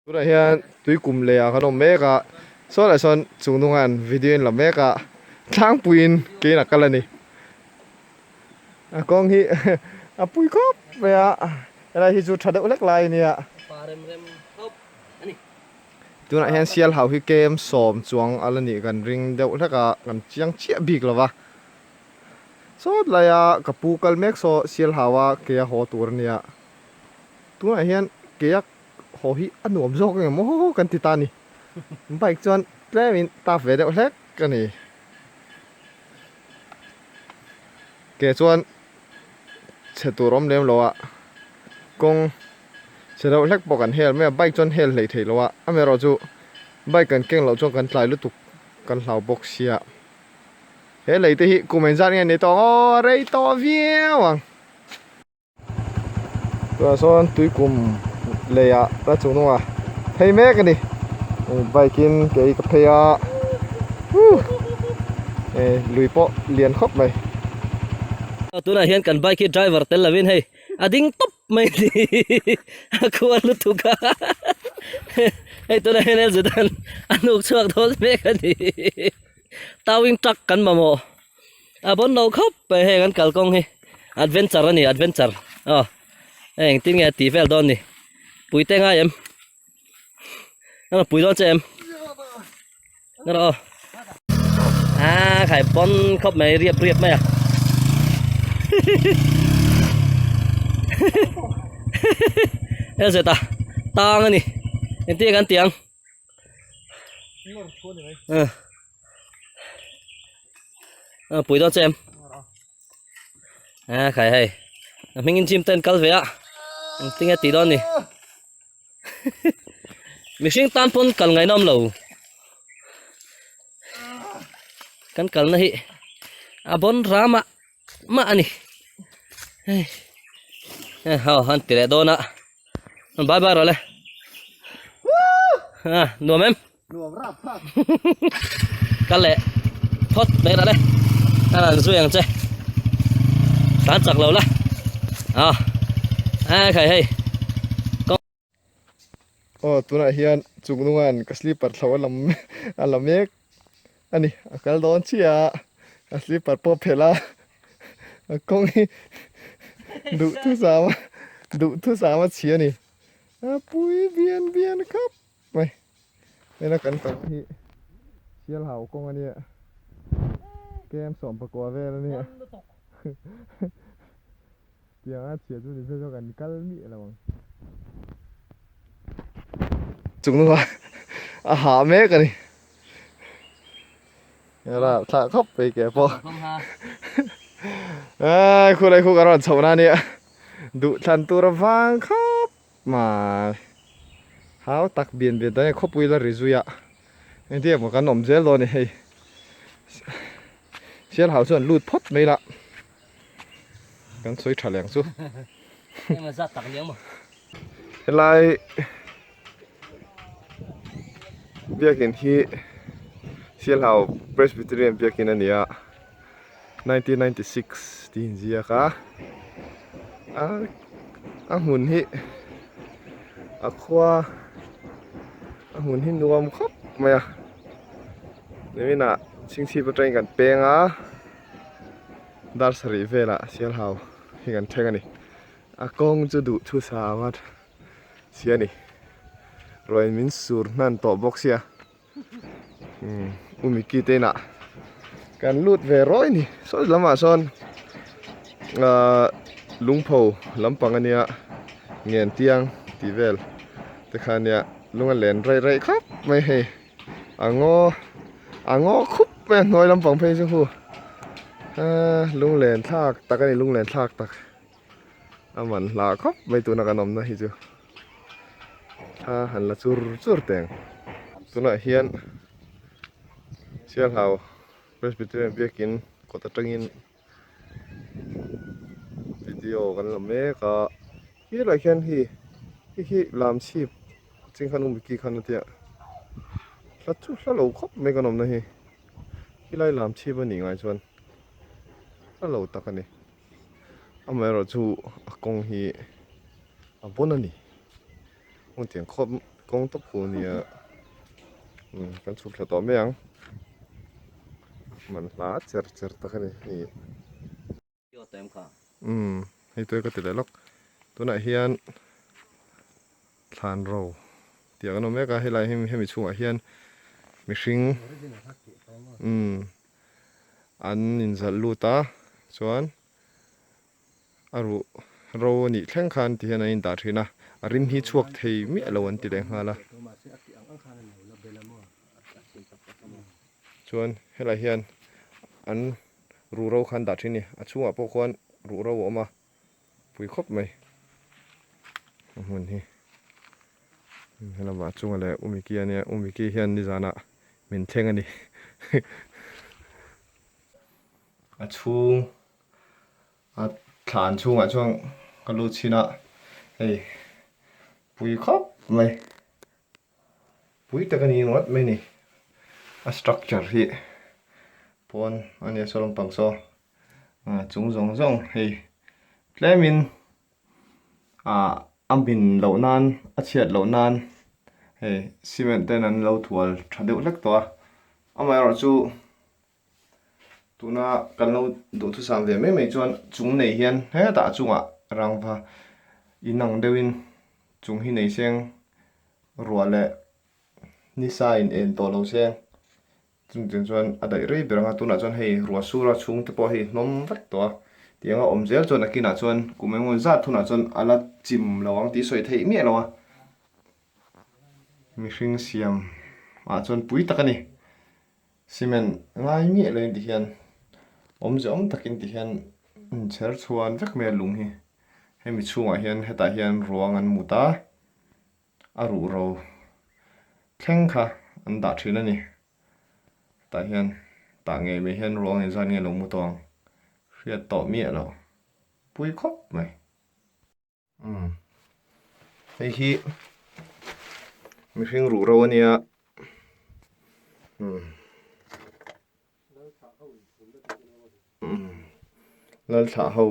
Tunah hian tuikum lei ah kan awm mek a, saw lah sawn chung hnungah an video in la mek a, tlangpuiin kein a kal a ni. A kawng hi a pui khawp mai a, helai hi chu tha deuh hlek lai a nia. Tunah hian sial hau hi kem sawm chuang a la nih kan ring deuh hlek a, kan chiang chiah bik lo va. Sawt laia ka pu kal mek saw sial hau a ke a haw tur a nia. Tunah hian ke a haw hi a nuam zawk eng emaw kan ti ta a ni. Bike chuan tlemin tap ve deuh hlek a ni. Ke chuan chhe tur awm lem lo a, kawng chhe deuh hlek pawh kan hel mai a, bike chuan hel hlei thei lo a, amaherawh chu bike kan keng loh chuan kan tlai lutuk kan hlau bawk sia. He lei te hi kum engzat nge ni tawh ang aw, a rei tawh viau ang. Tunah sawn tuikum lei ah la chung hnung ah phei mek a ni bike in kei ka phei a lui pawh lian khawp mai. Tunah hian kan bike hi driver tel lovin hei a ding tawp mai a ni a khuar lutuk a hei tunah hian Elzet-a'n a hnuk chhuak dawn mek a ni towing truck kan mamawh. A bon lo khawp mai hei kan kalkawng hi adventure a ni adventure aw hei engtin nge a tih vel dawn ni pui te ngai em a pui dawn che em nge aw a khai bon khawp mai riap riap mai a hei zet a tang a ni engtin nge kan tih ang a pui dawn che em a khai hei a hming in gym ten kal ve a engtin nge tih dawn ni mihring tan pawn kal ngaihnawm lo kan kalna hi a bon rama mah a ni hei hei han ti leh dawn a bye bye rawh le a nuam em. Nuam rap thlak. Kal leh phawt mai rawh le. Ka rawn zui ang che. Tlan chak lo la. Ah. A khai hei. Aw tunah hian chung nungan ka slipper thlo a lam a la mek a ni. A kal dawn chiah a, a slipper pawh a phelh a. A kawng hi duhthusam a duhthusam a chhi a ni. A pui bian bian khawp mai. Hela kan kal hi Sialhau kawng a nia kem 19 vel a nia tiang a chhia chu ni se chu kan kal miah lo ang chung hnungah a hah mek a ni hela thlah khawp mai ke pawh a khulai khu kan rawn chhoh na a nia duhthlan tur a vang khawp. Mai hau tak bian bian dawn e khawpui la ri zui a engtin emaw kan awm zel dawn a ni hei sial hau chuan lut phawt mai la kan sawi tha leh ang chu helai biakin hi sialhau presbyterian biakin a ni a 1996 tih inziak a a a hmun hi a khua a hmun hi nuam khawp mai a niminah chhingchhip atangin kan peng a dar sarih velah sialhau hi kan thleng a ni a kawng chu duhthusam a si a ni ruahin min sur hnan tawh bawk sia. Umi ki te inah kan lut ve rawi a ni sawi lamah sawn ahh lungpho lampang a nia ngen tiang tih vel te kha a nia lung a len raih raih khawp mai hei a ngaw a ngaw khup mai a hnuai lampang phei chu hu ahh lunglen thlak tak a ni lunglen thlak tak a man hlah khawp mai tuna kan awmna hi chu. Thla han la chur chur teng. Tunah hian Sialhau Presbyterian Biakin kawt atangin video kan la mek a. Helai hian hei hei hi lam chhip ching khan umiki khan a tia hla chu hla lo khawp mai kan awmna hi. Helai lam chhip a nih ngai chuan hla lo tak a ni. Amaherawhchu a kawng hi a bon a ni. Hmun tiang khawp. kawng tawp khu nia umm kan chhuk thla tawh mai ang man hla cher cher tak a ni hei umm hei tuai ka ti leh lawk tunah hian thlan ro tih ang an awm mek a helai hi hemi chhungah hian mihring umm an inzalh lut a chuan. A ruh ro a nih thleng khan ti hian an indah thin a, a rim hi chhuak thei miah lo an ti leh nghal a. Chuan helai hian an ruh ro kha an dah thin a ni, a chhungah pawh khuan ruh ro a awm a, pui khawp mai a hmun hi. Helamah chunga leh Umiki a nia, Umiki hian nizanah min thleng a ni. A chhung a thlan chhungah chuan ka lut chhin a hei pui khawp mai pui tak a ni ringawt mai a ni a structure hi pawn a nia saw lampang saw a chung zawng zawng hei tlemin ah a min loh nan a chhiat loh nan hei cement ten an lo thual tha deuh hlek tawh a amaherawhchu. Tuna kan lo duhthusam ve mai mai chuan chung nei hian hetah a chungah rangva inang deuhin chung hi nei seng ruah leh nisa in en tawh lo seng chung chang chuan a daih rei ber ang a tunah chuan hei ruah sura chhung te pawh hei hnawm vek tawh a tiang a awm zel chuan a kinah chuan kum engemaw zat hunah chuan a la chim lo ang tih sawi theih miah lo a. Mihring siam ah chuan pui tak a ni. Cement ngai miah lo in ti hian awmze awm takin ti hian inchher chhuan vek mai a lung hi hemi chhungah hian hetah hian ruang an mut a a ruhro thleng kha an dah thin a ni hetah hian tah ngei mai hian ruang engzat nge lo mu tawh ang hriat tawh miah lo pui khawp mai. Umm hei hi mihring ruh ro a nia umm umm lalthlah ho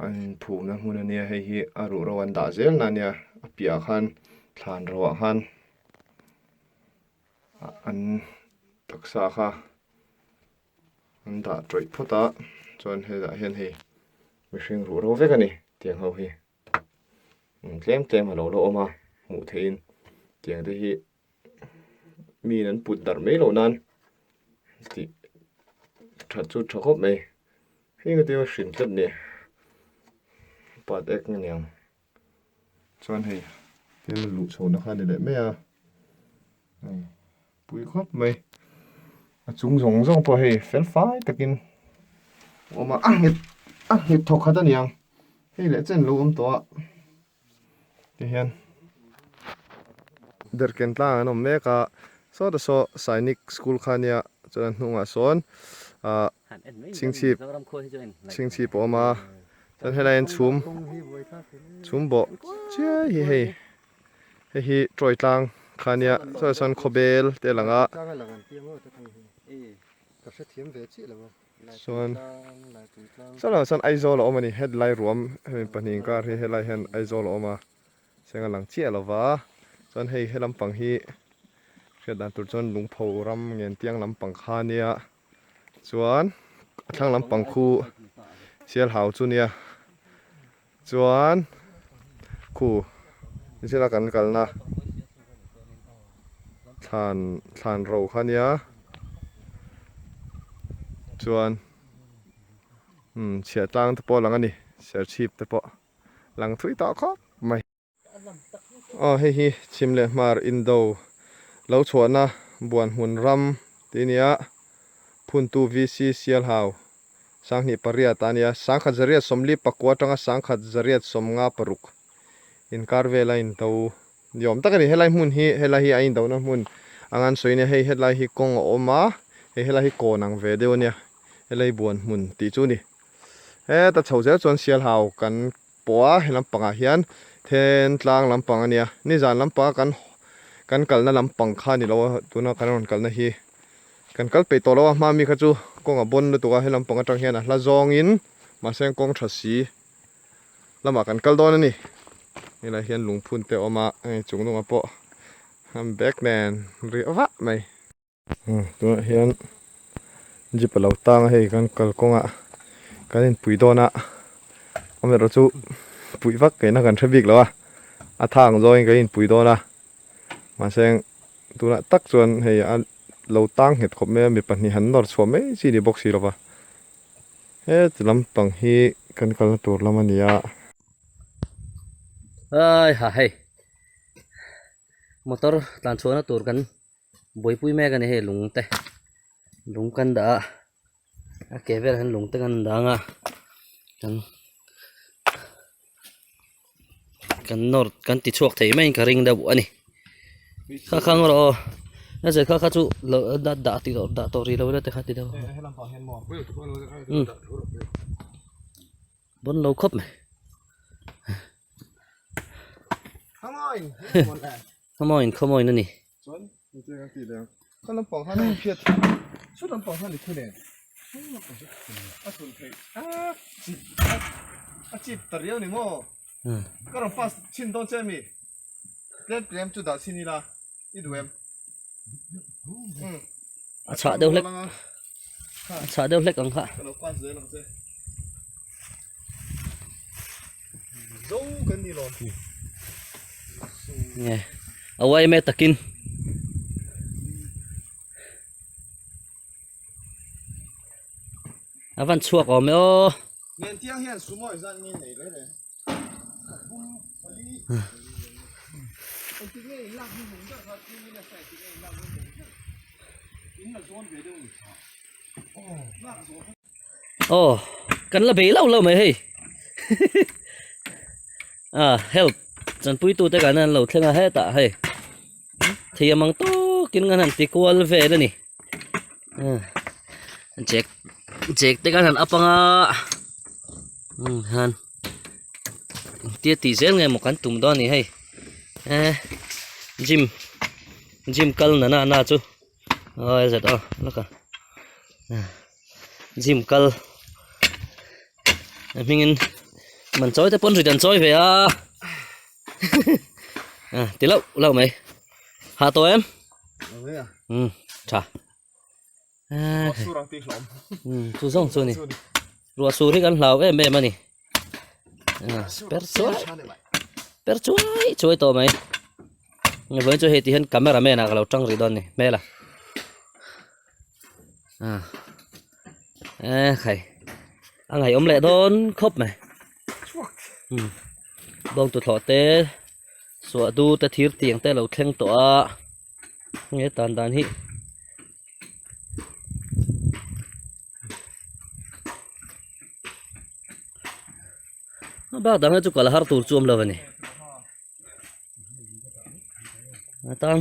an inphumna hmun a nia hei hi a ruh ro an dah zel na a nia a piahah khan thlan roah khan an taksa kha. An dah tawih phawt a chuan hetah hian hei mihring ruh ro vek a ni tiang ho hi tlem tlem a lo la awm a hmuh theihin tiang te hi miin an put darh mai loh nan tih that chu tha khawp mai heng te hi hrim tlat ni pat ek a niang chuan hei thil luh chhohna kha a ni leh mai a hei pui khawp mai a chung zawng zawng pawh hei fel fai takin a awm a a nghet a nghet thawk khat a niang hei leh chen lo awm tawh a tihian derhken tlang an awm mek a sawta saw sainik school kha ania chuan a hnungah sawn ah chhingchhip chhingchhip a awm a. Chuan helai hian chhum chhum bawh chiai hi hei hei hi tawi tlang kha ania chuan sawn khawbel te a lang a chuan saw sawn Aizawl a awm a ni hetlai ruam hemi pahnih inkar hi helai hian Aizawl a awm a seng a lang chiah lo va chuan hei he lampang hi hriat dan tur chuan lungpho ram ngen tiang lampang kha ania. Chuan a thlang lampang khu sialhau chu nia chuan khu zira kan kalna thlan thlan ro kha nia chuan umm chhiah tlang te pawh a lang a ni serchhip te pawh lang thui tawh khawp mai. Aw hei hi chhim leh hmar indo lo chhuahna buan hmun ram tih a nia phuntu VC Sialhau sanghnih pariat a nia sangkhat zariat sawmli pakua atanga sangkhat zariat sawmnga paruk inkar vela indo ni awm tak a ni helai hmun hi helai hi a indona hmun anga an sawi a nia hei helai hi kawng a awm a hei helai hi kawn ang ve deuh a nia helai buan hmun tih chu a ni heta chho zel chuan Sialhau kan pawh a he lampangah hian then tlang lampang a nia nizan lampanga kan kan kalna lampang kha a ni lo a tuna kan rawn kalna hi kan kal peih tawh lo a hma mi kha chu kawng a bawn lutuk a he lampang atang hian a hla zawngin mahse kawng tha si lamah kan kal dawn a ni. Helai hian lungphun te a awm a, hei chung hnungah pawh bag nen ri vah mai. Tunah hian jeep a lo tang a hei kan kalkawngah kan inpui dawn a amaherawh chu puih vak kaihna kan hre bik lo a a thang zawngin kan inpui dawn a mahse tunah tak chuan hei a lo tang nghet khawp mai a mi pahnih han nawr chhuah mai chi ni bawk si lo va heti lampang hi kan kalna tur lam a ni a. Ai ha hei motor tlan chhuahna tur kan buaipui mek a ni hei lung te lung kan dah a a ke velah hian lung te kan dang a kan kan nawr kan ti chhuak thei maiin ka ring deuh a ni kha kha ang rawh aw a zir kha kha chu lo dah tih tawh dah tawh rih lo ila te kha ti deuh umm bawn lo khawp mai. Khawmawiin khawmawiin a ni. Chuan engtin kan tih leh ang? Kha lampang khan a inphiat chu lampang khan i thu nen a thun theih a chip a chip ta riau ni maw? Ka rawn pass chhin dawn che ami? Tlem tlem chu dah chhin ila i duh em? A chhah deuh hlek a chhah deuh hlek ang kha. Ka lo pass zel ang che. Zo kan ni lawm. Nge a uai me takin. A van chhuak awm e aw. Ngen tiang hian sumo zan nge nei le le. Aw kan la bei lo lo mai hei a help chanpui tu te kan an lo thleng a hetah hei thei a mang tawkin kan han ti kual vel a ni jack jack te kan han up anga han engtia tih zel nge maw kan tum dawn a ni hei eh gym gym kal na na na chu aw zet aw lawk a gym kal a hmingin man chawi te pawn rit an chawi ve a a ti loh loh mai ha tawh em um tha um chu zawng chu ni ruah sur hi kan hlau em em a ni per chuai per chuai chuai tawh mai vawiin chu hei ti hian camera man ah ka lo tang rih dawn a ni hmel a. À. Ê khai. A ngày om leh dawn khawp mai. Um. Bawng tu thlawh te suah du te thir tiang te lo thleng tawh a. Nge tan dan hi. Bak dang hi chu kal har tur chu awm lo a ni. A tang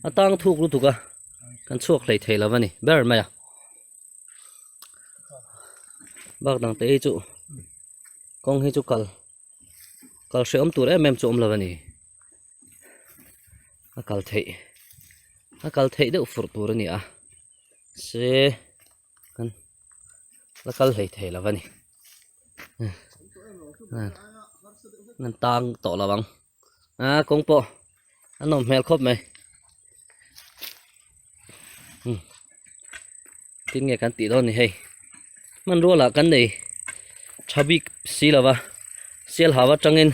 a tang thuk lutuk a kan chhuak hlei thei lo a ni ber mai a bak dang te hi chu kawng hi chu kal kal hrehawm tur em em chu awm lo a ni a kal theih a kal theih deuh fur tur a ni a se kan la kal hlei thei lo a ni. An tang tawh lo ang a kawng pawh a nawm hmel khawp mai tin nge kan tih dawn ni hei hmanrua lah kan nei tha bik si lo va sial hau atangin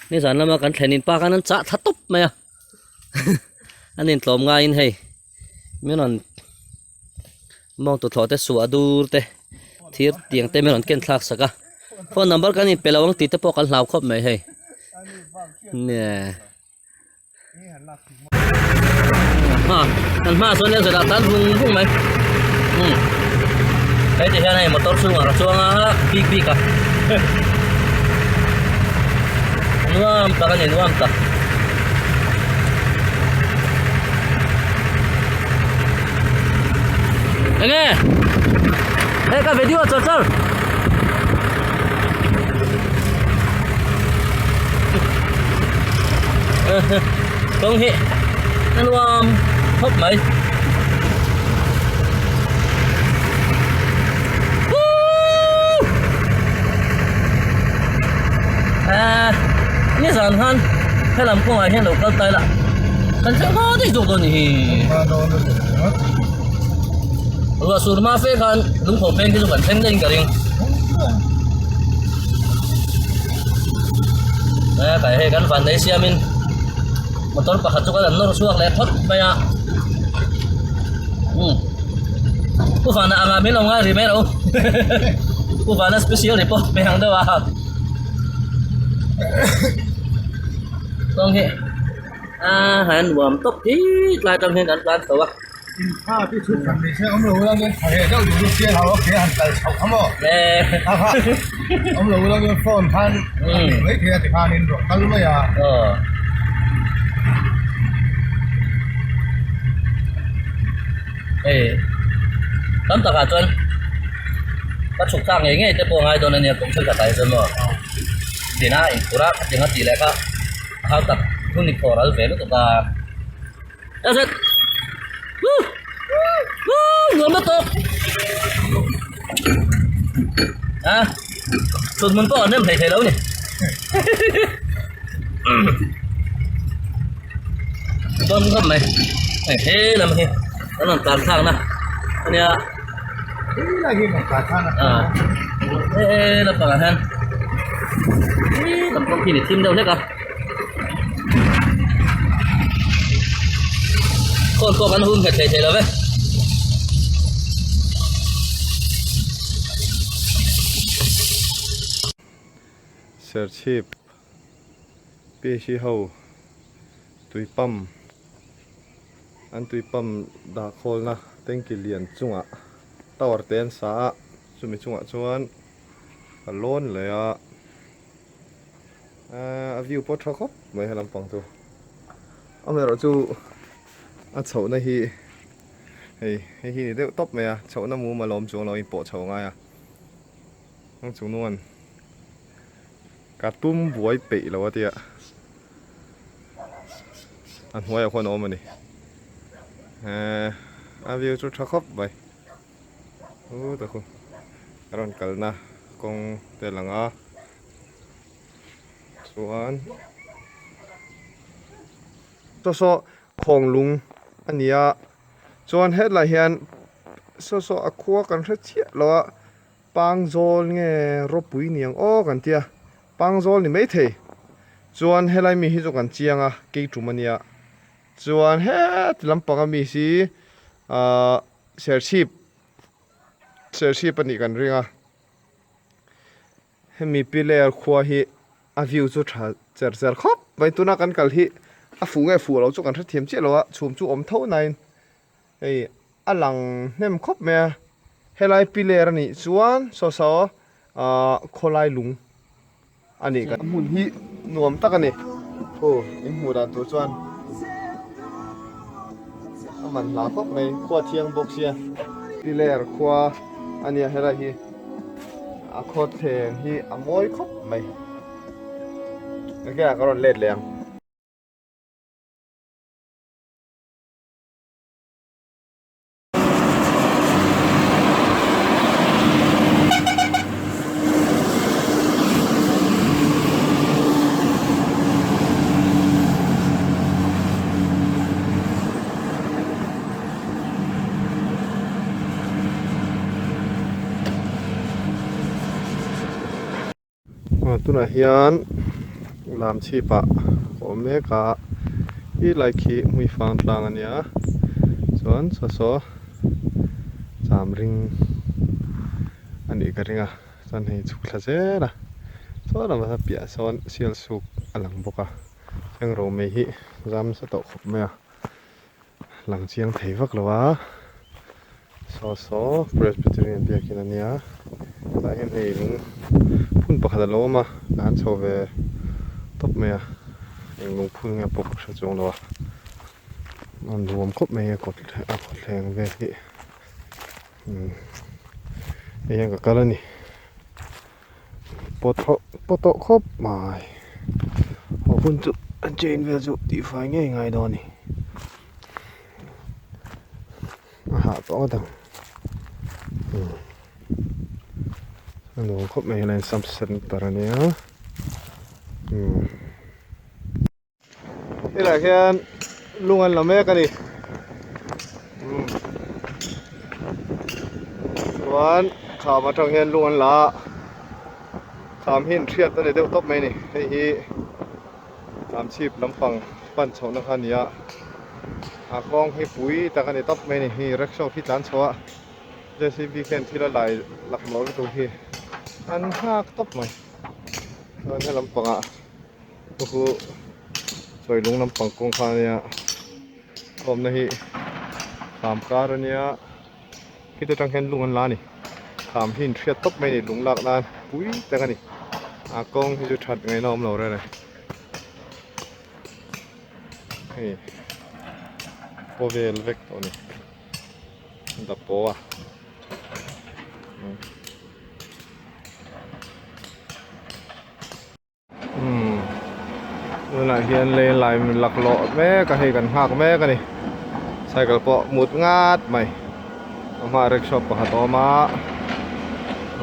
nizan lama kan thlen in pa khan an chah thla tawp mai a an intlawm ngaiin hei min rawn mawng tuthlawh te suah dur te thir tiang te min rawn ken thlak sak a phone number kan inpe lo ang tih te pawh kan hlau khawp mai hei nge ha kan hma chuan leh zet ah tan vung vung mai um hei ti hian hei motor chhungah ka chuang a bik bik a nuam tak a ni nuam tak. Enge hei ka video char char kawng hi a nuam khawp mai Nizan khan helam kawngah hian lo kal ta ila kan thleng hma daih zawk dawn a ni hi. Ruah sur hma fe khan lungpho peng te chu kan thleng daih in ka ring. Kai hei kan van nei siamin motor pakhat chu kan an nawr chhuak leh phawt mai a. Umm Pu Vana anga min lo ngai ri mai lo Pu Vana special report pe ang deuh a kawng hi a han nuam tawp hi tlai atang hian kan tlan chho a. Kha ti chhut kan ni se awm lo ula chuan tha leh deuh duh chu sial ho a ke han kal chhoh kha maw kha kha awm lo ula chuan phone khan a hmuh mai thei a tikhanin rawn kal mai a. Hei tam takah chuan ka chhuk thlak ngei ngei te pawh a ngai dawn a nia kawng thenkhat ah hi chuan maw tina inphur a khatiang a tih leh kha a hau tak hun i thaw ral ve lutuk a. That's it. Woo! Woo! Nuam na tawp. À, thut mun pawh an rem thei thei lo ni. Bawm khawp mai. Hei he lam hi an rawn tlan thlak na ania. À, he lampangah hian lampang khi ni thim deuh hlek a. Phone pawh kan hum nghet thei thei lo ve. Serchhip PHE ho tui pump an tui pump dah khawlna tanky lian chungah tower te an sa a chumi chungah chuan a lawn leh a. A view pawh tha khawp mai helam pang chu amaherawh chu a chhohna hi hei hei hi ni deuh tawp mai a chhohna mum a lawm chuang lo a inpawh chho ngai a ang chung nuan ka tum buai peih lo a tia a hnuaiah khuan a awm a ni ehh a view chu tha khawp mai. U takhu a rawn kalna kawng te a lang a chuan saw saw khawng lung a ni a chuan hetlai hian saw saw a khua kan hre chiah lo a pangzawl nge rawpui ni ang aw kan tia pangzawl ni maithei chuan helai mi hi chu kan chiang a keitum a nia chuan heti lampang ami hi ahh. Serchhip Serchhip a nih kan ring a hemi piler khua hi a view chu tha cher cher khawp mai tuna kan kal hi a fuh nge fuh loh chu kan hrethiam chiah lo a chhum chu awm tho nain hei a lang hnem khawp mai a helai piler a nih chuan saw saw ahh khawlai lung a nih kan hmun hi nuam tak a ni aw in hmuh dan tur chuan a man hla khawp mai khua thiang bawk sia piler khua a nia helai hi a khawthleng hi a mawi khawp mai engke ah ka rawn let leh ang. Tunah hian lam chhip ah a awm mek a he lai khi hmuifang tlang a nia chuan saw saw cham ring a nih ka ring a chuan hei chhuk thla zel a saw lamah sawn piah sawn sial suk a lang bawk a heng romei hi zam nasa tawh khawp mai a. Lang chiang thei vak lo a, saw saw Presbyterian biakin a nia, tah hian hei lung phun pakhat a lo awm a, a han chho ve tawp mai a, eng lung phun nge pawh ka hre chuang lo a, a nuam khawp mai a kawt a khawthleng vel hi umm hei hian ka kal a ni pawt pawt tawh khawp mai haw hun chu a chain vel chu tihfai ngei ngai dawn a ni a hah tawh ngawt ang umm a nuam khawp mai helai sub center ania umm. Helaiah hian lung an la mek a ni umm chuan kham atang hian lung an la a kham hi in hriat a ni deuh tawp mai a ni hei hi kham chhip lampang pan chhohna kha a ni a a kawng hi pui tak a ni tawp mai a ni hei rickshaw khi tlan chho a J C B khian thil a lai laklawh lutuk hi an nghak tawp mai chuan he lampangah Khu sawi lung lampang kawng kha ania awmna hi kham kar ania khiti atang hian lung an la a ni kham hi inhriat tawp mai a ni lung lak nan pui tak a ni a kawng hi chu that ngaihna awm lo reng a ni hei kaw vel vek tawh a ni dapaw a. Umm tunah hian lei lai laklawh mek a hei kan nghak mek a ni cycle pawh mut ngat mai a hmaah rickshaw pakhat a awm a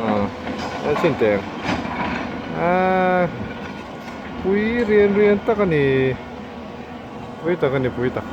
ah en chhin teh ang ahh pui rian rian tak a ni pui tak a ni pui tak.